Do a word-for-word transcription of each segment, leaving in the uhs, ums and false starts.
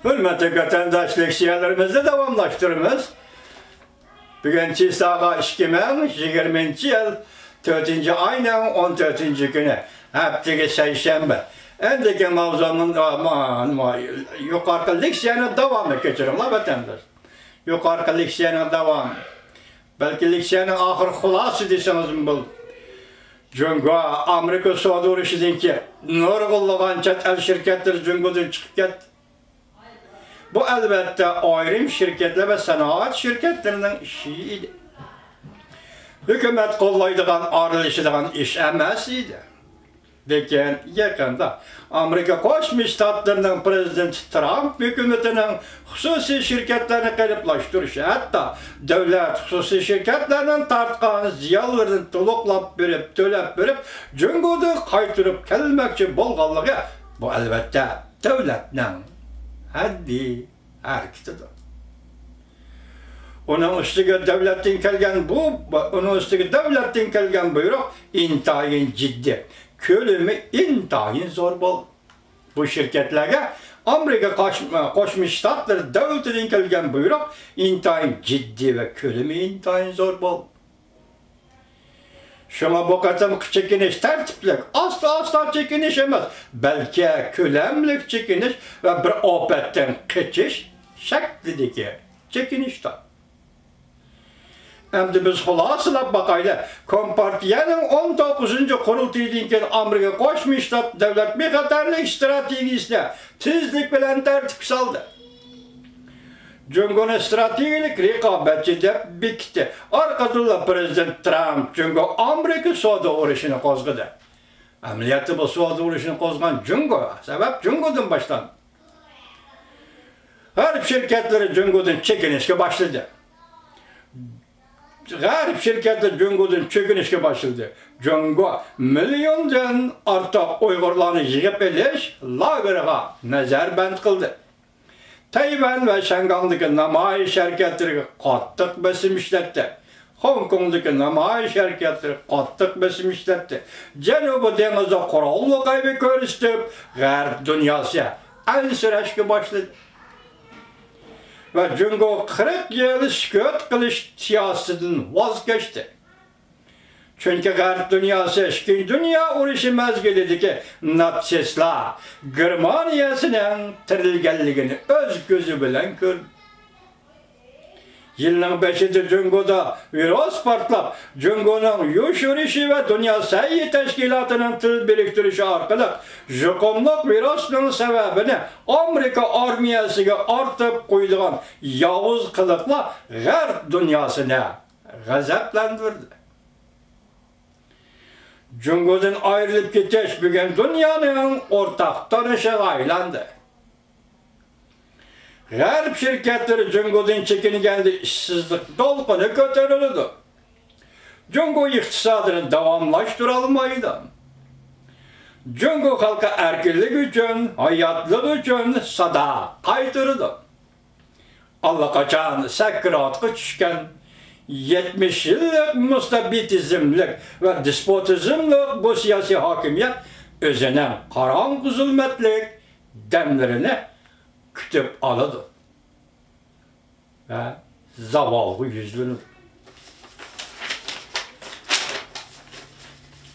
ھۆرمەتلىك ۋەتەنداشلار، شېئىرلىرىمىزنى داۋاملاشتۇرىمىز. بۈگۈن چىساغا ئىككى مىڭ يىگىرمىنچى يىل تۆتىنچى ئاينىڭ ئون تۆتىنچى كۈنى، ھەپتىگە سەيشەنبە. ئەندىكى ماۋزۇمنىڭ، ما-، ما-، يۇقىرىقى لېكسىيەنىڭ داۋامىنى كۆچۈرۈڭلار، ۋەتەنداش. يۇقىرىقى لېكسىيەنىڭ داۋامى. بەلكى لېكسىيەنىڭ ئاخىرى خۇلاسە دېسىڭىزمۇ بولىدۇ. جۇڭگو ئامېرىكا سودا ئۇرۇشىدىن كېيىن نۇرغۇنلىغان چەت ئەل شىركەتلىرى جۇڭگودىن چىقىپ كەتتى. بۇ، ئەلۋەتتە، ئايرىم شىركەتلەر ۋە سانائەت شىركەتلىرىنىڭ ئىشى ئىدى. ھۆكۈمەت قوللايدىغان، ئارىلىشىدىغان ئىش ئەمەس ئىدى. لېكىن يېقىندا ئامېرىكا قوشما شتاتلىرىنىڭ پىرېزىدېنتى ترامپ ھۆكۈمىتىنىڭ خۇسۇسىي شىركەتلەرنى قېلىپلاشتۇرۇشى، ھەتتا دۆلەت خۇسۇسىي شىركەتلەرنىڭ تارتقان زىيانلىرىنى تولۇقلاپ بېرىپ، تۆلەپ بېرىپ، جۇڭگودىن قايتۇرۇپ كەلمەكچى بولغانلىقى، بۇ، ئەلۋەتتە، دۆلەتنىڭ ھەددى ھەرىكىتىدۇر. ئۇنىڭ ئۈستىگە دۆلەتتىن كەلگەن بۇ، ئۇنىڭ ئۈستىگە دۆلەتتىن كەلگەن بۇيرۇق ئىنتايىن جىددىي، كۆلىمى ئىنتايىن زور بولدى. بۇ شىركەتلەرگە ئامېرىكا قاش-، قوشما شتاتلىرى دۆلىتىدىن كەلگەن بۇيرۇق ئىنتايىن جىددىي ۋە كۆلىمى ئىنتايىن زور بولدى. شۇڭا بۇ قېتىمقى چېكىنىش تەرتىپلىك، ئاستا-ئاستا چېكىنىش ئەمەس، بەلكى كۆلەملىك چېكىنىش ۋە بىر ئاپەتتىن قېچىش شەكلىدىكى چېكىنىشتۇر. ئەمدى بىز خۇلاسىلاپ باقايلى، كومپارتىيەنىڭ ئون توققۇزىنچى قۇرۇلتىيىدىن كېيىن ئامېرىكا قوشما شتات دۆلەت بىخەتەرلىك ئىستراتېگىيىسىنى تېزلىك بىلەن تەرتىپكە سالدى. جۇڭگونى ئىستراتېگىيەلىك رىقابەتچى دەپ بېكىتتى. ئارقىدىنلا پىرېزىدېنت ترامپ جۇڭگو ئامېرىكا سودا ئۇرۇشىنى قوزغىدى. ئەمەلىيەتتە بۇ سودا ئۇرۇشىنى قوزغىغان جۇڭگو، سەۋەب جۇڭگودىن باشلاندى. غەرب شىركەتلىرى جۇڭگودىن چېكىنىشكە باشلىدى. غەرب شىركەتلىرى جۇڭگودىن چېكىنىشكە باشلىدى. جۇڭگو مىليوندىن ئارتۇق ئۇيغۇرلارنى يىغىپ ئېلىش لاگېرىغا نەزەربەند قىلدى. تەيۋەن ۋە شياڭگاڭدىكى نامايىش ھەرىكەتلىرىگە قاتتىق بېسىم ئىشلەتتى. خوڭكوڭدىكى نامايىش ھەرىكەتلىرى قاتتىق بېسىم ئىشلەتتى. جەنۇبىي دېڭىزدا قوراللىق غەيۋە كۆرسىتىپ، غەرب دۇنياسى ئەنسىرەشكە باشلىدى. ۋە جۇڭگو قىرىق يىل سۈكۈت قىلىش سىياسىتىدىن ۋاز كەچتى. چۈنكى غەرب دۇنياسى ئىككىنچى دۇنيا ئۇرۇشى مەزگىلىدىكى ناتسىستلار گېرمانىيەسىنىڭ تىرىلگەنلىكىنى ئۆز كۆزى بىلەن كۆردى. يىلنىڭ بېشىدا جۇڭگودا ۋىرۇس پارتلاپ، جۇڭگونىڭ يوشۇرۇشى ۋە دۇنيا سەھىيە تەشكىلاتىنىڭ تىل بىرىكتۈرۈشى ئارقىلىق يۇقۇملۇق ۋىرۇسنىڭ سەۋەبىنى ئامېرىكا ئارمىيەسىگە ئارتىپ قويىدىغان ياۋۇز قىلىقلار غەرب دۇنياسىنى غەزەپلەندۈردى. جۇڭگودىن ئايرىلىپ كېتىش بۈگۈن دۇنيانىڭ ئورتاق تونۇشىغا ئايلاندى. غەرب شىركەتلىرى جۇڭگودىن چېكىنگەندە ئىشسىزلىق دولقۇنى كۆتۈرۈلىدۇ. جۇڭگو ئىقتىسادىنى داۋاملاشتۇرالمايدۇ. جۇڭگو خەلقى ئەركىنلىك ئۈچۈن، ھاياتلىق ئۈچۈن سادا قايتۇرىدۇ. ئاللىقاچان سەكراتقا چۈشكەن، يەتمىش يىللىق مۇستەبىتىزملىق ۋە دېسپوتىزملىق بۇ سىياسىي ھاكىمىيەت ئۆزىنىڭ قاراڭغۇ زۇلمەتلىك دەملىرىنى كۈتۈپ ئالىدۇ ۋە زاۋالغا يۈزلىنىدۇ.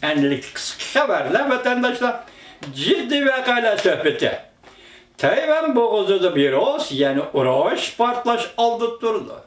ئەمدىكى قىسقا خەۋەرلەر، ۋەتەنداشلار، جىددىي ۋەقەلەر سۆھبىتى. تەيۋەن بوغۇزىدا ۋىرۇس، يەنى ئۇرۇش، پارتلاش ئالدىدا تۇرىدۇ.